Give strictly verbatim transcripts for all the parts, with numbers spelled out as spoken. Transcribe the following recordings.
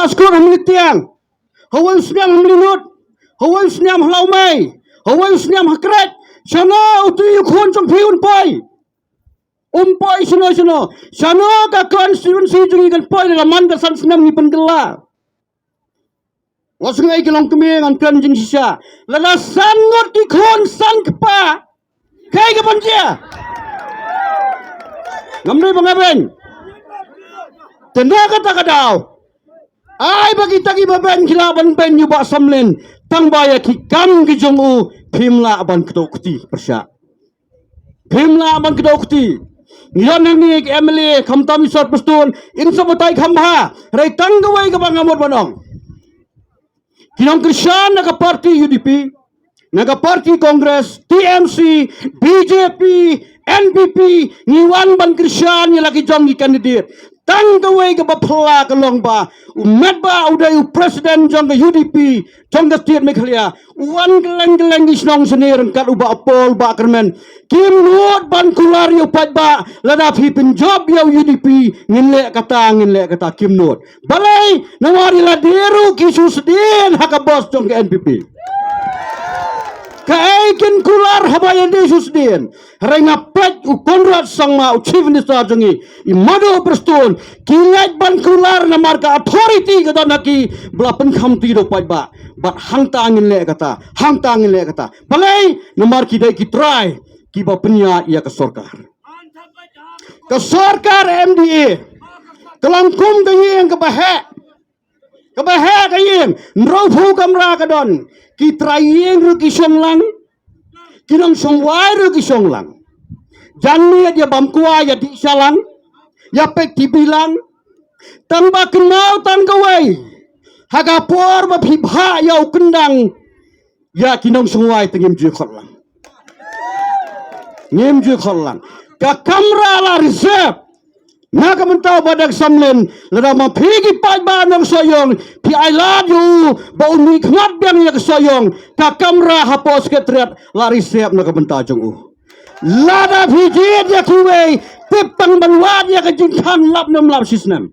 Skul ha Mlitiang, ha Wei Sniam ha Mlinut, ha Wei Sniam ha Lawmei, ha Wei Sniam ha Krek, shano utu u khun jong phi un poi? Um poi shano shano, shano ka constituency jong ngi kan poi, la man ka san snem ngi pynkylla. Wat sngew ei ki longkmie, ngan kren jingshisha. Lada san ngut ki khun san kpa, kaei kaban jia? Ngam dei ba nga beiñ. Te na kata ka daw, ai ba kita kiba beiñ ki lah ban beiñ ïa u Bah Samlin, tang ba ïa ki kam ki jong u phim lah ban kdew kti pyrshah. Phim lah ban kdew kti. Ngi don hangne ki M L A, khamtam i Sor Prestone, in sa batai kham bha. Hynrei tang kawei kaba nga mut ban ong. Ki nongkyrshan na ka party U D P, na ka party Congress, T M C, B J P, N P P, ngi wan ban kyrshan ïa la ki jong ki candidate. Tang kawei kaba phylla ka long ba u Metbah u dei u president jong ka U D P jong ka state Meghalaya. U wan kylleng kylleng ki shnong shane ryngkat u Bah Paul, Bah Kyrmen. Kim nud ban kular ïa u paidbah, lada phi pynjop ïa u U D P, ngin leh kata, ngin leh kata, kim nud. Balei? Namar ïa lade ruh ki shu sdien ha ka bos jong ka N P P. Kaei kin kular haba ïa lade shu sdien? Hynrei nga peit u Conrad Sangma, u Chief Minister jong ngi, i Mado Prestone, ki ngeit ban kular namar ka authority ka don ha ki ba la pynkham ti da u paidbah. Bad hangta ngin leh kata, hangta ngin leh kata. Balei? Namar ki dei ki trai kiba pynïaid ïa ka sorkar. Ka sorkar M D A ka long kum ka ïing kaba heh. Kaba heh ka ïing, hynriewphew kamra ka don. Ki trai ïing ruh ki shong lang, ki nongshong wai ruh ki shong lang. Janmiet ïa bam kwai, ïa dih sha lang, ïa peit T V lang. Tang ba kynmaw tang kawei, ha ka por ba phi bhah ïa u kyndang, ïa ki nongshong wai te ngim ju khot lang. Ngim ju khot lang. Ka kamra la reserve na ka bynta u Bah Deng Samlin. Lada ma phi ki paidbah Nongsohiong phi ailad ïa u ba un mihkhmat biang ïa ka Sohiong, ka kamra hapoh Secretariat la reserve na ka bynta jong u. Lada phi jied ïa kiwei, tip tang ban wad ïa ka jingkhang lap ne ym lap shisnem.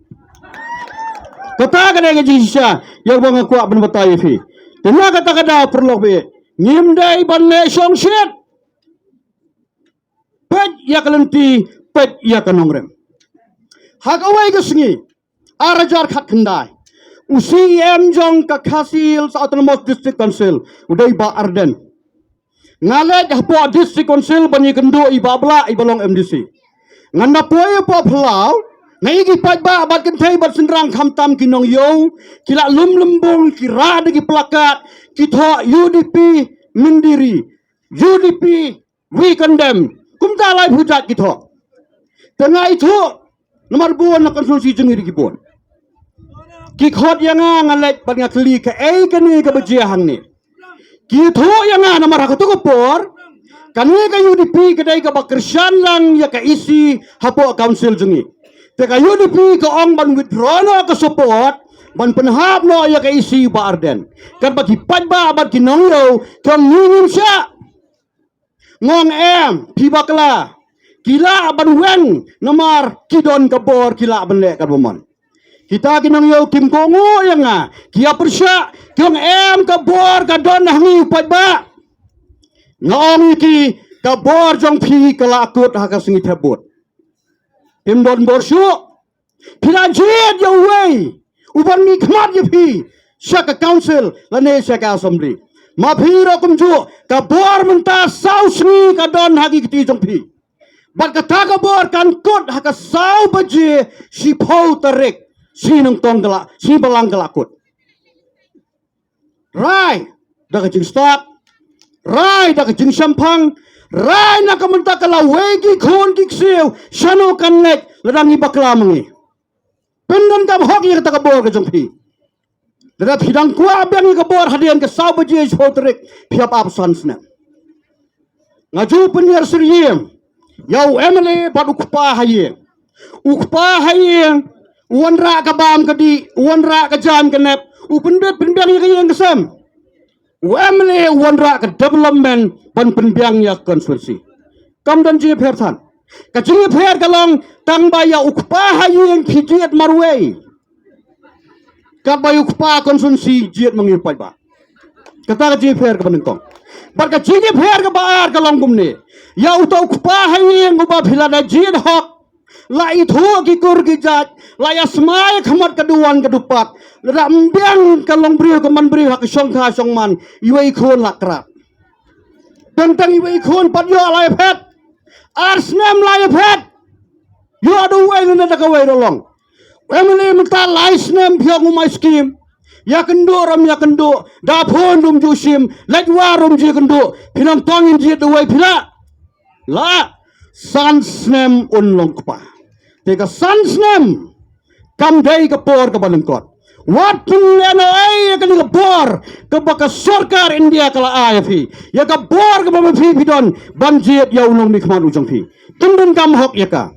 Kata ka dei ka jingshisha ïa kaba nga kwah ban batai ïa phi. Te na kata ka daw, paralok baieit, ngim dei ban leh shongshit. Peit ïa ka lynti, peit ïa ka nongrim. Ha kawei ka sngi, ar hajar khatkhyndai, u C E M jong ka Khasi Hills Autonomous District Council u dei Bah Ardent. Nga leit hapoh District Council ban ïakynduh i Bah Blah, iba long M D C. Ngan da poi hapoh phyllaw, nga ïohi ki paidbah bad kynthei bad shynrang, khamtam ki nongïew, ki la lum lymbung, ki rah da ki plakat, ki thoh U D P myndiri, U D P we condemn. Kumta laiphew jait ki thoh. Te nga ithuh namar bun na constituency jong ngi ruh ki bun. Ki khot ïa nga, nga leit bad nga kylli kaei kane kaba jia hangne. Ki ithuh ïa nga namar ha kato ka por kane ka U D P ka dei kaba kyrshan lang ïa ka E C hapoh council jong ngi. Te ka U D P ka ong ban withdraw noh ka support, ban pynhap noh ïa ka E C Bah Ardent. Katba ki paidbah bad ki nongïew ki ong ngi ngim shah. Nga ong em, phi bakla. Ki lah ban weng namar ki don ka bor, ki lah ban leh katba mon. Kita ki nongïew kim kohnguh ïa nga, ki ïa pyrshah, ki ong em, ka bor ka don ha ngi u paidbah. Nga ong ïa ki, ka bor jong phi ka la kut ha ka sngi thep vote. Phim don bor shuh. Phi la jied ïa uwei uban mihkhmat ïa phi sha ka council lane sha ka assembly. Ma phi ruh kumjuh, ka bor mynta saw sngi ka don ha ki kti jong phi. Bad kata ka bor kan kut ha ka saw baje shiphew tarik, sngi Nongtong ka la, sngi Balang ka la kut. Rai da ka jingstad, rai da ka jingshemphang, rai na ka bynta ka lawei ki khun ki ksiew, shano kan leit lada ngi bakla ma ngi. Pyndonkam hok ïa kata ka bor ka jong phi. Lada phi dang kwah biang ïa ka bor hadien ka saw baje shiphew tarik, phi hap ap san snem. Nga ju pynïar syriem ïa u M L A bad u kpa ha ïing. U kpa ha ïing u wanrah ka bam ka dih, u wanrah ka jam ka nep, u pynbit pynbiang ïa ka ïing ka sem. U M L A u wanrah ka development ban pynbiang ïa ka constituency. Kam don jingïapher than. Ka jingïapher ka long tang ba ïa u kpa ha ïing phi jied marwei. Katba ïa u kpa constituency jied ma ngi u paidbah. Kata ka jingïapher kaba nyngkong. Bad ka jingïapher kaba ar ka long kumne. Ïa uta u kpa ha ïing uba phi la da jied hok. La ithuh ki kur ki jait, la ïa smai khmat ka duwan ka dupat. La da mbiang ka long briew ka man briew ha ka shongkha shongman, iwei i khun la krat. Tang tang iwei i khun pat ïoh la ïa phet. Ar snem la ïa phet. Ïoh da uwei lane da kawei ruh long. Emily mynta lai snem phi ong u mai skim. Ïa kynduh rum ïa kynduh, da phone rum ju shim, leit war rum ju kynduh. Phi nang tong in jied da uwei phi la. La san snem un long kpa. Te ka san snem kam dei ka por kaba lyngkot. Wat pynlehnohei ïa kane ka bor kaba ka sorkar India ka la ai ïa phi. Ïa ka bor kaba ma phi phi don ban jied ïa u nongmihkhmat u jong phi. Tang donkam hok ïa ka.